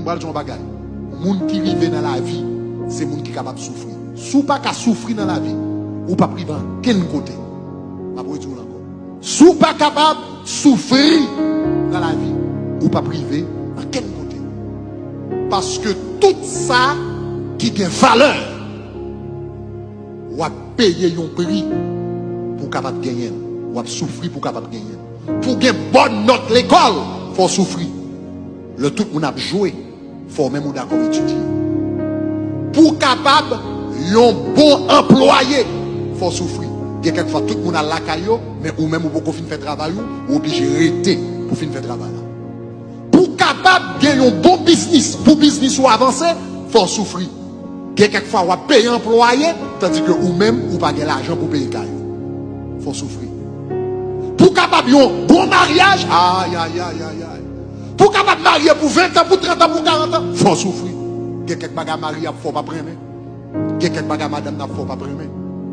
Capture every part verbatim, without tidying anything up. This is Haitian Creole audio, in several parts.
Pral di yon bagay. Moun ki rive nan lavi, se moun ki kapab soufri. Si w pa ka soufri nan lavi, ou p ap rive ankenn kote. M ap redi w l ankò. Si w pa kapab soufri nan lavi, ou p ap rive ankenn kote. Paske tout sa ki gen valè, w ap peye yon pri pou w kapab genyen l. W ap soufri pou w kapab genyen l. Pou w gen bòn nòt lekòl, fò w soufri. Lè tout moun ap jwe, fò w menm ou dakò etidye. Pou w kapab yon bon anplwaye, fò w soufri. Gen kèk fwa tout moun al lakay yo, men ou menm ou poko fin fè travay ou, ou oblije rete pou w fin fè travay la. Pou w kapab gen yon bon biznis, pou biznis ou avanse, fò w soufri. Gen kèk fwa w ap peye anplwaye, tandike ou menm ou pa gen lajan pou peye kay ou. Fò w soufri. Pou w kapab yon bon maryaj, ay, ay, ay, ay, ay. Pou w kapab marye pou ven tan, pou trant an, pou karant an, fò w soufri. Gen kèk bagay mari ap fè w p ap renmen. Gen kèk bagay madanm nan ap fè w p ap renmen.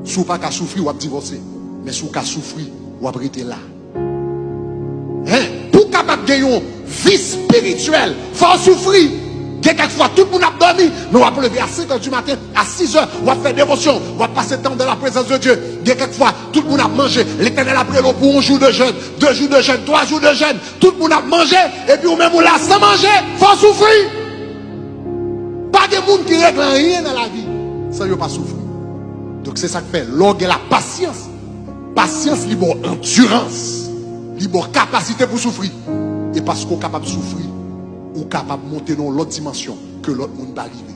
Si w pa ka soufri, w ap divòse. Men si w ka soufri, w ap rete la. Hein? Pou w kapab gen yon vi espirityèl, fò w soufri. Gen kèk fwa, tout moun ap dòmi, men w ap leve a senk è di maten, a sis è, w ap fè devosyon, w ap pase tan dan la prezans de Dye. Gen kèk fwa, tout moun ap manje, Letènèl ap rele w pou yon jou de jèn, de jou de jèn, twa jou de jèn, tout moun ap manje, epi ou menm ou la san manje, fò w soufri. Pa gen moun ki regle anyen nan lavi san yo pa soufri. Donk, se sa k fè, lè w gen la pasyans, pasyans li ba w andirans, li ba w kapasite pou soufri. E paske w kapab soufri, ou kapab monte nan yon lòt dimansyon ke lòt moun pa rive.